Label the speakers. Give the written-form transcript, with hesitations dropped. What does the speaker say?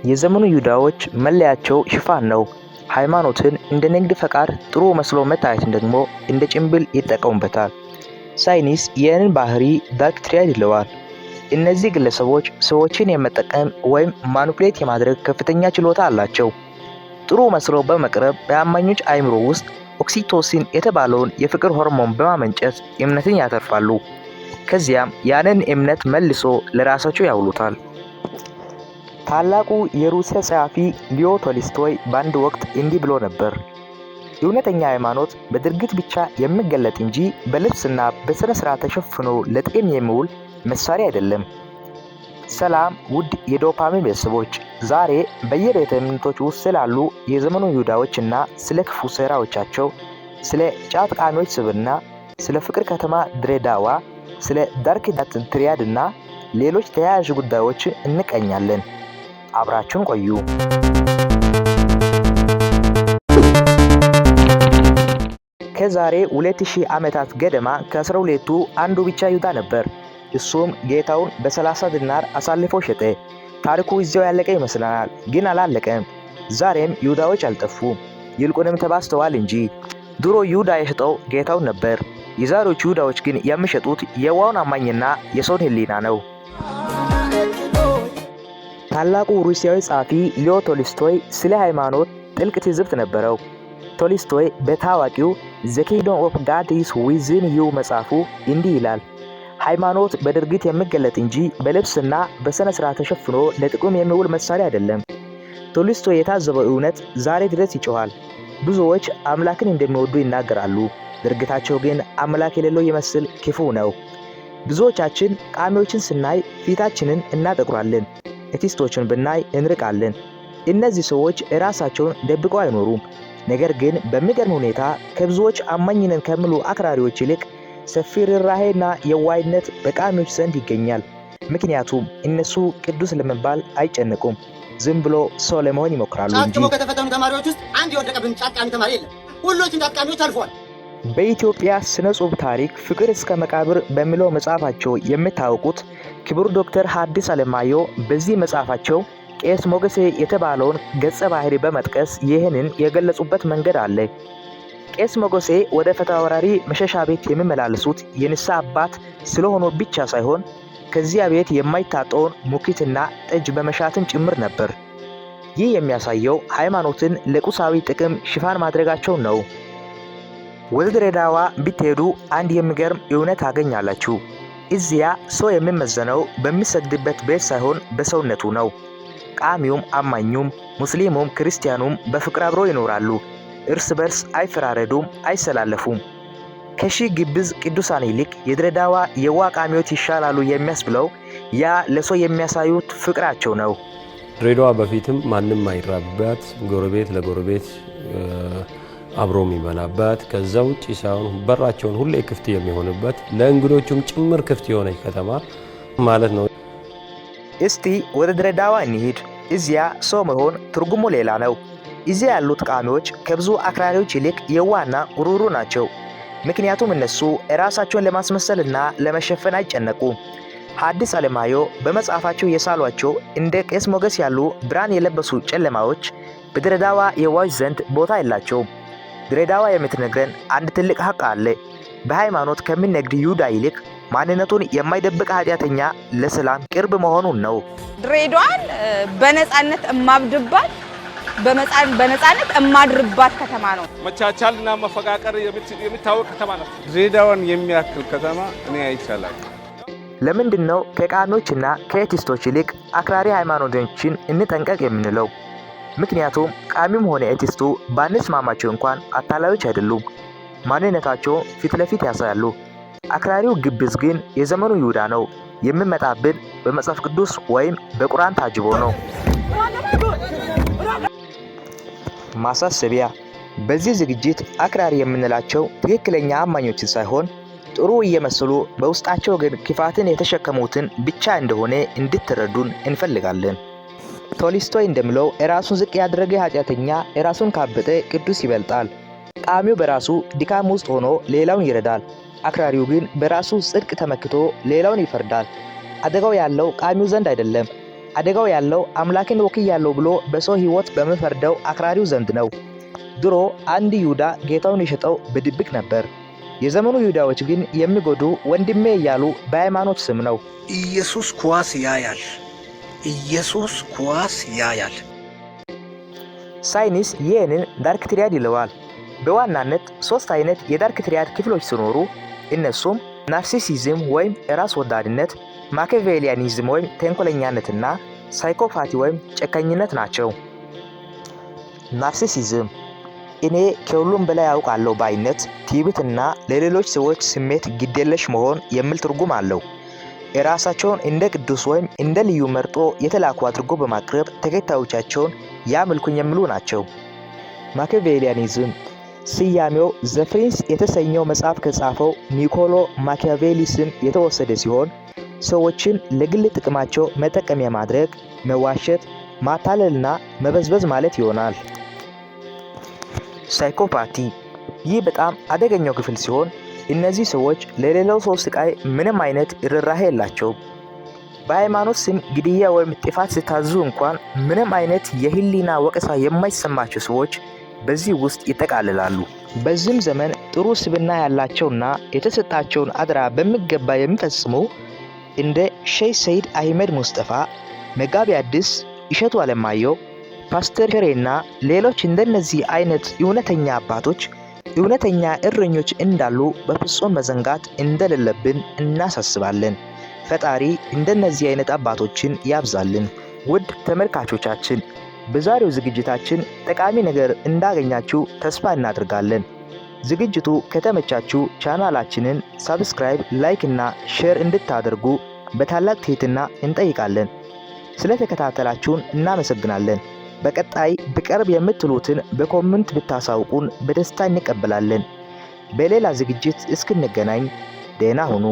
Speaker 1: የዘመኑ ይሁዳዎች መለያቸው ሽፋን ነው። ሃይማኖትን እንደ ንግድ ፈቃድ፣ ጥሩ መስሎ መታየትን ደግሞ እንደ ጭንብል ይጠቀሙበታል። ሳይንስ ይህንን ባህሪ dark triad ይለዋል። እነዚህ ግለሰቦች ሰዎችን የመጠቀም ወይም manipulate የማድረግ ከፍተኛ ችሎታ አላቸው። ጥሩ መስሎ በመቅረብ በአማኞች አእምሮ ውስጥ oxytocin የተባለውን የፍቅር ሆርሞን በማመንጨት እምነትን ያተርፋሉ። ከዚያም ያንን እምነት መልሶ ለራሳቸው ያውሉታል። ታላቁ የሩሲያ ጸሐፊ ሊዮ ቶልስቶይ በአንድ ወቅት እንዲህ ብሎ ነበር። እውነተኛ ሃይማኖት በድርጊት ብቻ የሚገለጥ እንጂ በልብስና በሥነ ሥርዓት ተሸፍኖ ለጥቅም የሚውል መሳሪያ አይደለም። ሰላም ውድ የዶፓሚን ቤተሰቦች፣ ዛሬ በየቤተ እምነቶች ውስጥ ስላሉ የዘመኑ ይሁዳዎች እና ስለ ክፉ ሴራዎቻቸው፣ ስለ ጫት ቃሚዎች ስብዕና፣ ስለ ፍቅር ከተማ ድሬዳዋ፣ ስለ dark triad እና ሌሎች ተያያዥ ጉዳዮች እንቃኛለን። አብራችሁን ቆዩ። ከዛሬ 2000 ዓመታት ገደማ ከ12ቱ አንዱ ብቻ ይሁዳ ነበር። እሱም ጌታውን በ30 ዲናር አሳልፎ ሸጠ። ታሪኩ እዚያው ያለቀ ይመስለናል፣ ግን አላለቀም። ዛሬም ይሁዳዎች አልጠፉም፣ ይልቁንም ተባዝተዋል እንጂ። ድሮ ይሁዳ የሸጠው ጌታውን ነበር። የዛሬዎቹ ይሁዳዎች ግን የሚሸጡት የዋውን አማኝና የሰውን ሕሊና ነው። ታላቁ ሩሲያዊ ጸሐፊ ሊዮ ቶልስቶይ ስለ ሃይማኖት ጥልቅ ትዝብት ነበረው። ቶልስቶይ በታዋቂው The Kingdom of God Is Within You መጽሐፉ እንዲህ ይላል። ሃይማኖት በድርጊት የሚገለጥ እንጂ በልብስና በሥነ ሥርዓት ተሸፍኖ ለጥቅም የሚውል መሳሪያ አይደለም። ቶልስቶይ የታዘበው እውነት ዛሬ ድረስ ይጮኻል። ብዙዎች አምላክን እንደሚወዱ ይናገራሉ፣ ድርጊታቸው ግን አምላክ የሌለው ይመስል ክፉ ነው። ብዙዎቻችን ቃሚዎችን ስናይ ፊታችንን እናጠቁራለን፣ ኤቲስቶችን ብናይ እንርቃለን። እነዚህ ሰዎች ራሳቸውን ደብቀው አይኖሩም። ነገር ግን በሚገርም ሁኔታ ከብዙዎች አማኝ ነን ከሚሉ አክራሪዎች ይልቅ ሰፊ ርኅራኄና የዋህነት በቃሚዎች ዘንድ ይገኛል። ምክንያቱም እነሱ ቅዱስ ለመባል አይጨነቁም፣ ዝም ብሎ ሰው ለመሆን ይሞክራሉ
Speaker 2: ጫት
Speaker 1: እንጂ።
Speaker 2: ቅመው ከተፈተኑ ተማሪዎች ውስጥ አንድ የወደቀብን ጫት ቃሚ ተማሪ የለም። ሁሎችም ጫት ቃሚዎች አልፈዋል።
Speaker 1: በኢትዮጵያ ስነ ጽሑፍ ታሪክ ፍቅር እስከ መቃብር በሚለው መጽሐፋቸው የሚታወቁት ክቡር ዶክተር ሐዲስ ዓለማየሁ በዚህ መጽሐፋቸው ቄስ ሞገሴ የተባለውን ገጸ ባህሪ በመጥቀስ ይህንን የገለጹበት መንገድ አለ። ቄስ ሞገሴ ወደ ፊታውራሪ መሸሻ ቤት የሚመላለሱት የንስሐ አባት ስለሆኑ ብቻ ሳይሆን ከዚያ ቤት የማይታጣውን ሙክትና ጠጅ በመሻትም ጭምር ነበር። ይህ የሚያሳየው ሃይማኖትን ለቁሳዊ ጥቅም ሽፋን ማድረጋቸው ነው። ወደ ድሬዳዋ ብትሄዱ አንድ የሚገርም እውነት ታገኛላችሁ። እዚያ ሰው የሚመዘነው በሚሰግድበት ቤት ሳይሆን በሰውነቱ ነው። ቃሚውም አማኙም፣ ሙስሊሙም ክርስቲያኑም በፍቅር አብረው ይኖራሉ። እርስ በርስ አይፈራረዱም፣ አይሰላለፉም። ከሺህ ግብዝ ቅዱሳን ይልቅ የድሬዳዋ የዋህ ቃሚዎች ይሻላሉ የሚያስብለው ያ ለሰው የሚያሳዩት ፍቅራቸው ነው።
Speaker 3: ድሬዳዋ በፊትም ማንም አይራብባት፣ ጎረቤት ለጎረቤት አብሮ የሚበላባት፣ ከዛ ውጭ ሳይሆን በራቸውን ሁሌ ክፍት የሚሆንበት፣ ለእንግዶቹም ጭምር ክፍት የሆነች ከተማ ማለት ነው።
Speaker 1: እስቲ ወደ ድሬዳዋ እንሂድ። እዚያ ሰው መሆን ትርጉሙ ሌላ ነው። እዚያ ያሉት ቃሚዎች ከብዙ አክራሪዎች ይልቅ የዋህና ሩህሩህ ናቸው። ምክንያቱም እነሱ ራሳቸውን ለማስመሰልና ለመሸፈን አይጨነቁም። ሐዲስ ዓለማየሁ በመጽሐፋቸው የሳሏቸው እንደ ቄስ ሞገስ ያሉ ብርሃን የለበሱ ጨለማዎች በድሬዳዋ የዋሆች ዘንድ ቦታ የላቸውም። ድሬዳዋ የምትነግረን አንድ ትልቅ ሐቅ አለ። በሃይማኖት ከሚነግድ ይሁዳ ይልቅ ማንነቱን የማይደብቅ ኃጢአተኛ ለሰላም ቅርብ መሆኑን ነው።
Speaker 4: ድሬዳዋን በነፃነት እማብድባት፣ በነፃነት እማድርባት ከተማ ነው።
Speaker 5: መቻቻልና መፈቃቀር የሚታወቅ ከተማ ናት።
Speaker 6: ድሬዳዋን የሚያክል ከተማ እኔ አይቻላል።
Speaker 1: ለምንድን ነው ከቃሚዎችና ከኤቲስቶች ይልቅ አክራሪ ሃይማኖተኞችን እንጠንቀቅ የምንለው? ምክንያቱም ቃሚም ሆነ ኤቲስቱ ባንስማማቸው እንኳን አታላዮች አይደሉም። ማንነታቸውን ፊት ለፊት ያሳያሉ። አክራሪው ግብዝ ግን የዘመኑ ይሁዳ ነው። የሚመጣብን በመጽሐፍ ቅዱስ ወይም በቁርአን ታጅቦ ነው። ማሳሰቢያ፣ በዚህ ዝግጅት አክራሪ የምንላቸው ትክክለኛ አማኞችን ሳይሆን ጥሩ እየመሰሉ በውስጣቸው ግን ክፋትን የተሸከሙትን ብቻ እንደሆነ እንድትረዱን እንፈልጋለን። ቶልስቶይ እንደሚለው ራሱን ዝቅ ያደረገ ኃጢአተኛ ራሱን ካበጠ ቅዱስ ይበልጣል። ቃሚው በራሱ ድካም ውስጥ ሆኖ ሌላውን ይረዳል። አክራሪው ግን በራሱ ጽድቅ ተመክቶ ሌላውን ይፈርዳል። አደጋው ያለው ቃሚው ዘንድ አይደለም፣ አደጋው ያለው አምላክን ወክያለሁ ብሎ በሰው ሕይወት በሚፈርደው አክራሪው ዘንድ ነው። ድሮ አንድ ይሁዳ ጌታውን የሸጠው በድብቅ ነበር። የዘመኑ ይሁዳዎች ግን የሚጎዱ ወንድሜ እያሉ በሃይማኖት ስም ነው።
Speaker 7: ኢየሱስ ኳስ ያያል። ኢየሱስ ኳስ ያያል።
Speaker 1: ሳይንስ ይህንን dark triad ይለዋል። በዋናነት ሶስት አይነት የ dark triad ክፍሎች ሲኖሩ እነሱም narcissism ወይም ራስ ወዳድነት፣ Machiavellianism ወይም ተንኮለኛነትና psychopathy ወይም ጨካኝነት ናቸው። Narcissism እኔ ከሁሉም በላይ አውቃለሁ ባይነት፣ ትዕቢትና ለሌሎች ሰዎች ስሜት ግዴለሽ መሆን የሚል ትርጉም አለው። የራሳቸውን እንደ ቅዱስ ወይም እንደ ልዩ መርጦ የተላኩ አድርጎ በማቅረብ ተከታዮቻቸውን ያምልኩኝ የሚሉ ናቸው። Machiavellianism ስያሜው The Prince የተሰኘው መጽሐፍ ከጻፈው ኒኮሎ ማኪያቬሊ ስም የተወሰደ ሲሆን ሰዎችን ለግል ጥቅማቸው መጠቀሚያ ማድረግ፣ መዋሸት፣ ማታለልና መበዝበዝ ማለት ይሆናል። Psychopathy ይህ በጣም አደገኛው ክፍል ሲሆን እነዚህ ሰዎች ለሌላው ሰው ስቃይ ምንም አይነት ርህራሄ የላቸውም። በሃይማኖት ስም ግድያ ወይም ጥፋት ሲታዙ እንኳን ምንም አይነት የህሊና ወቀሳ የማይሰማቸው ሰዎች በዚህ ውስጥ ይጠቃልላሉ። በዚህም ዘመን ጥሩ ስብዕና ያላቸውና የተሰጣቸውን አደራ በሚገባ የሚፈጽሙ እንደ ሼህ ሰይድ አህመድ ሙስጠፋ፣ መጋቢ ሐዲስ እሸቱ አለማየሁ፣ ፓስተር ሸሬና ሌሎች እንደነዚህ አይነት እውነተኛ አባቶች፣ እውነተኛ እረኞች እንዳሉ በፍጹም መዘንጋት እንደሌለብን እናሳስባለን። ፈጣሪ እንደነዚህ አይነት አባቶችን ያብዛልን። ውድ ተመልካቾቻችን፣ በዛሬው ዝግጅታችን ጠቃሚ ነገር እንዳገኛችሁ ተስፋ እናደርጋለን። ዝግጅቱ ከተመቻችሁ ቻናላችንን subscribe፣ like እና share እንድታደርጉ በታላቅ ትህትና እንጠይቃለን። ስለተከታተላችሁን እናመሰግናለን። በቀጣይ ቢቀርብ የምትሉትን በ comment ብታሳውቁን በደስታ እንቀበላለን። በሌላ ዝግጅት እስክንገናኝ ደህና ሁኑ።